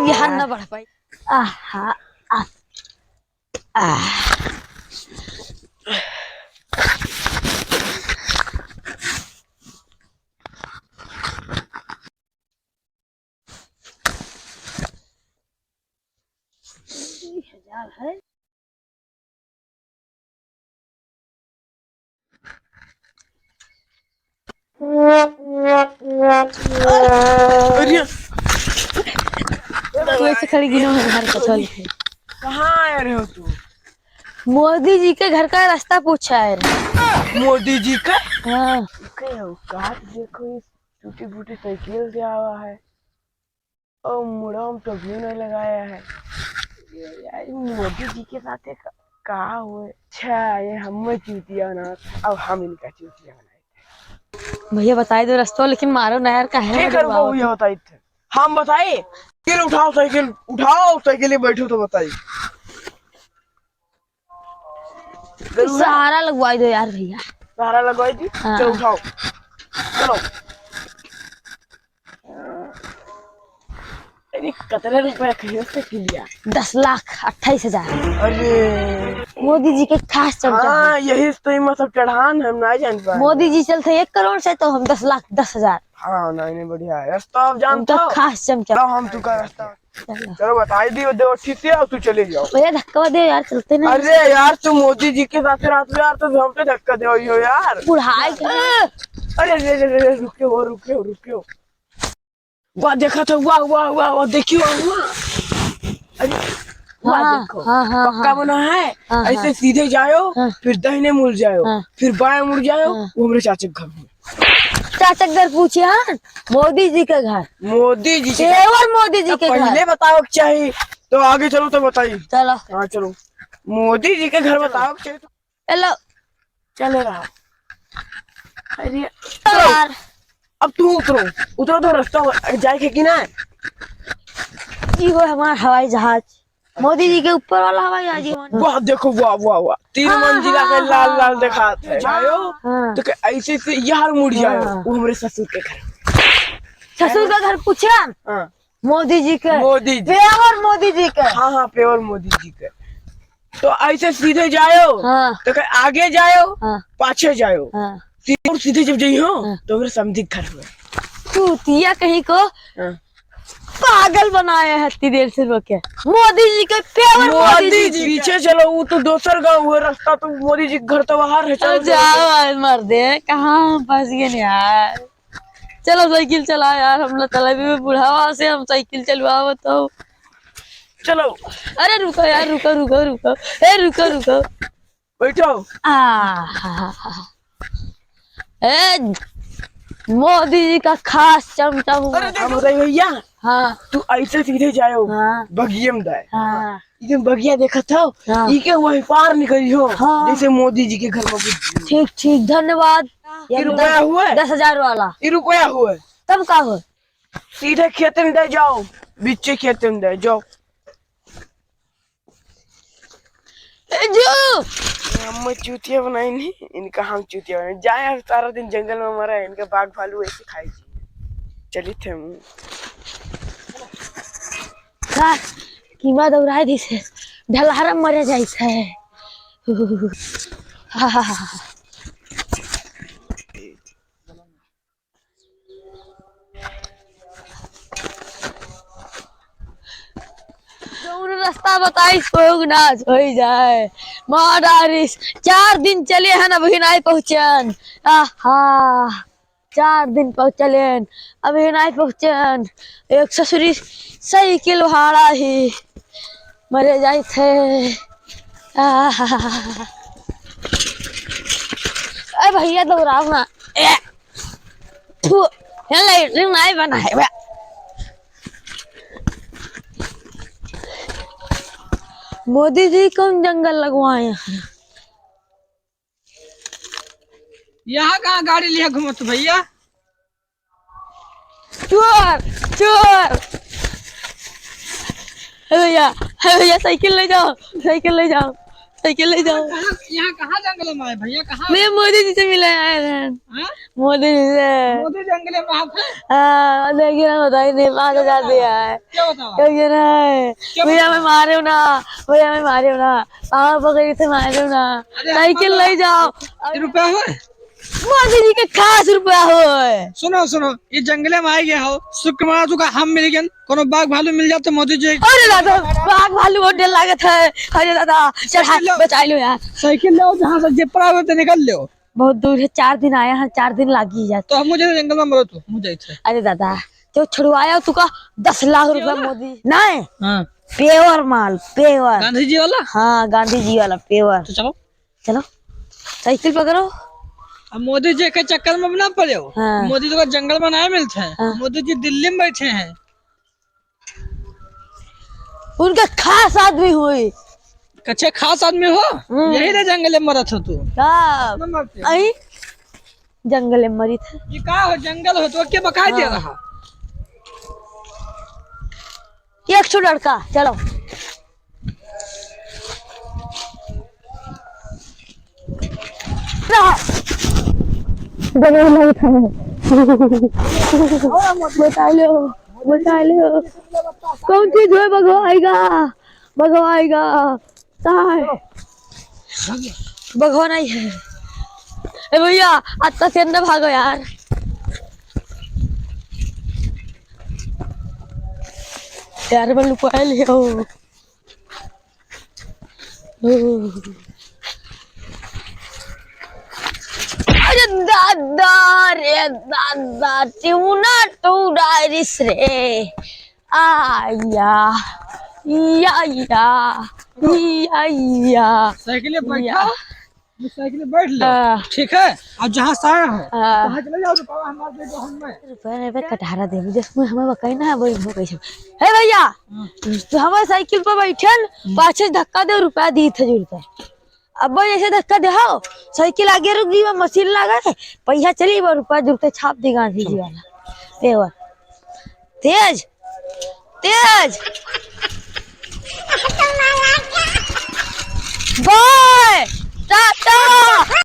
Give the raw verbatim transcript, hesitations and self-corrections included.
यहाँ न बढ़ पाई। आहा, आ, आ। हजार है। अरे! तू ऐसे खड़ी गिनो है घर का, चल। कहाँ आया रहे हो तू? मोदी जी के घर का रास्ता पूछा है। मोदी जी का? हाँ। के औकात देखो, इस टूटी फूटी साइकिल से आवा है। ओ, मुड़वा में टोपियो नहीं लगाया है। ये यार, मोदी जी के साथ एक का हुए? अच्छा, ये हम चूतिया ना, अब हम इनका चूतिया बनाए। भैया, बताई दो रस्तो, लेकिन मारो ना यार, काहे के मरे करूँगा बाबू? ये बताई थे। हम बताई? साइकिल उठाओ, साइकिल उठाओ, साइकिल में बैठो तो बताई। गरुआ? सहारा लगवाई दो यार भैया। सहारा लगवाई दी? हाँ। चलो उठाओ। चलो। अरे, कितने रुपया कहियो से किलिया? दस लाख अट्ठाईस हजार। अरे। मोदी जी के खास चमचा हाँ, है। यही तो ही मतलब चढ़ान हम ना जान पाए। मोदी जी चलते एक करोड़ से तो हम दस लाख दस हजार। हाँ, नहीं, नहीं, बढ़िया है। रास्ता आप जानते उनका हो? खास चमचा। तो हम तुका रास्ता चलो। चलो, बताई दियो, दो ठीक से, और तू चले जाओ। भैया, धक्का दे यार, चलते नहीं। अरे यार, तू मोदी जी के साथ रात में यार, तो हम पे धक्का दे हो यार। बुढ़ाई के। अरे, अरे, अरे, अरे, रुके हो, रुके हो, रुके हो। वाह, देखा था, वाह, वाह, वाह, वाह, देखियो, वाह। अरे, वाह, हाँ, देखो, हाँ, हाँ, पक्का हाँ। बना है। हाँ, ऐसे हाँ। सीधे जायो, हाँ। फिर दाहिने मुड़ जायो, हाँ। फिर बाएं मुड़ जायो, हाँ। वो हमरे चाचा के घर में। चाचा के घर पूछे, हाँ? मोदी जी के घर। मोदी जी के घर। केवल मोदी जी तब के घर। पहले बतावे के चाही, तो आगे चलो तो बताई। चलो। हाँ, चलो। मोदी जी के घर चलो। बतावे के चाही तो चलो। चले रहा। अरे, यार। अब तू उतरो, उतरो तो रास्ता हो, जाए के कि ना? ई हो हमार हवाई जहाज। मोदी जी के ऊपर वाला हवाई जहाज ही बन। वाह, देखो, वाह, वाह, वाह। तीन हाँ, मंजिला हाँ, के लाल, हाँ, लाल हाँ। देखात है। जायो, हाँ। तो के ऐसे से यार मुड़ जायो, हाँ। वो हमरे ससुर के घर। ससुर का घर पूछे? हाँ। मोदी जी के। मोदी जी। Pure मोदी जी के। हाँ, हाँ, pure मोदी जी के। तो ऐसे सीधे जायो, हाँ। तो के आगे जायो, हाँ। पाछे जायो। हाँ। सीधे, और सीधे जब जाइयो, हाँ। तो हमरे समधी के घर हुए। चूतिया कहीं को। हाँ। पागल बनाए हैं इतनी देर से रोके। मोदी जी के pure मोदी मोदी जी जी के। पीछे चलो, वो तो दोसर गाँव हुए, रास्ता तो मोदी जी के घर तो बाहर है, चलो, अरे चलो, जाओ चलो। यार, मर दे, कहाँ हम फंस गए यार। चलो साइकिल चला यार, हम ना तलेबी में बुढ़ावा से हम साइकिल चलवावत हो। चलो। अरे रुको यार, रुको, रुको, रुको। ए, रुको, रुको। बैठो। आ, हा, हा, हा। ए, मोदी जी का खास चमचा हुआ। अरे, हम बताई भैया, हाँ। तू ऐसे सीधे जायो, हाँ। बगिये में दाए। हाँ। इधर बगिया देखत हो, हाँ। ई के वही पार निकली हो, हाँ। जैसे मोदी जी के घर में घुस गई। ठीक, ठीक, धन्यवाद। ई रुपया हुए? दस हजार वाला। ई रुपया हुए? तब का हो? सीधे खेते में दे जाओ, बिच्चे खेते में दे जाओ। ए, जो! ये अम्मा चूतिया बनाई नहीं, इनका हम चूतिया बनाई। जाए, हम सारा दिन जंगल में मरा है, इनका बाघ भालू ऐसे खाई जी। चलित है हम। का कीमा दौड़ाए दिस है, ढलहरा मरे जाइत है। हा, हा, हा, हा। जौन रास्ता बताइस, कोई ना होई जाए। मार डारिस। चार दिन चले हन, अभी नाई पहुँचन। आहा, चार दिन पहुँचलेन, अभी नाई पहुँचन। एक ससुरी साइकिल भाड़ा ही मरे जाइत है। आहा। ए भैया, दौड़ाओ ना। ए। थू, ये लेटरिन नहीं बना है बे। मोदी जी कौन जंगल लगवाए हैं? यहाँ कहाँ गाड़ी लिए घूमत भैया? चोर, चोर। हे भैया, हे भैया, साइकिल ले जाओ, साइकिल ले जाओ, साइकिल ले जाओ। कहाँ, यहाँ कहाँ जंगल में आए भैया, कहाँ? मैं मोदी जी से मिले आए हैं। हाँ? मोदी जी से। मोदी जंगल में आप हैं? हाँ, देखिए ना, बताइए नहीं, पाँच हजार दिया है। क्या बताओ? क्या ये ना है? क्या भैया, बताओ? मैं मारे हूँ ना, भैया, मैं मारे हूँ ना, पाँव पकड़ी से मारे हूँ ना, अरे, साइकिल ले जाओ। रुपया हो? मोदी जी के खास रुपया होय। सुनो, सुनो, ये जंगले में आ गया हो, शुक्र मनाओ तुका हम मिल गए, कोनो बाघ भालू मिल जाते मोदी जी। अरे दादा, बाघ भालू बहुत डर लागत है। अरे दादा, चढ़ा, साइकिल लो। बचाई लो यार। साइकिल लो, जहाँ से जे पड़ा हो तो निकल लो। बहुत दूर है, चार दिन आया है, चार दिन लागी जात। तो हम मुझे जंगल में मरो तू, मुझे इधर। अरे दादा, जो छुड़वाया तुका दस लाख रुपया वाला? मोदी। नहीं। हाँ। पेवर माल, पेवर। गांधी जी वाला? हाँ, गांधी जी वाला पेवर। तो चलो। चलो, साइकिल पकड़ो। अब मोदी जी के चक्कर में ना पड़े हो। हाँ। मोदी जी को जंगल में ना मिलते हैं। हाँ। मोदी जी दिल्ली में बैठे हैं। उनका खास आदमी हुई। अच्छा, खास आदमी हो? हम्म। यही रे जंगल में मरत हो तू। का? ना मरते। आई? जंगल में मरी था। ये का हो, जंगल हो तो क्या बकाए दे हाँ। रहा? एक ठो लड़का, चलो। बगवा नहीं था। बता लो, बता लो। कौन चीज है बगवा आएगा? बगवा आएगा। कहाँ है? बगवा नहीं है। ए भैया, अत्ता से अंदर भागो यार। यार, मैं लुकाए ले आओ। अरे दादा रे दादा, टिमुना टू डायरिस रे। आ या, या, या, या, या। साइकिल में बैठा या। हो, ये साइकिल में बैठ लो। हाँ। ठीक है, अब जहाँ से आया हो, हाँ। वहाँ चले जाओ, रुपया हमारे दे दो, हम में। रुपया नहीं, बे, कटहरा दे, मुझे, मुझे, हमें बकाई ना है, वही हो गई सब। हे भैया, हाँ। तो हमारे साइकिल पर बैठे न, हम्म। पाछे धक्का दे, रुपया दी थे जो रुपया। अब वो ऐसे धक्का दे हो, साइकिल आगे रुक गई, वो मशीन लगा है, पहिया चली, वो रुपया जुड़ते छाप दी गांधी जी वाला। तेवर। तेज, तेज। बाय, टाटा।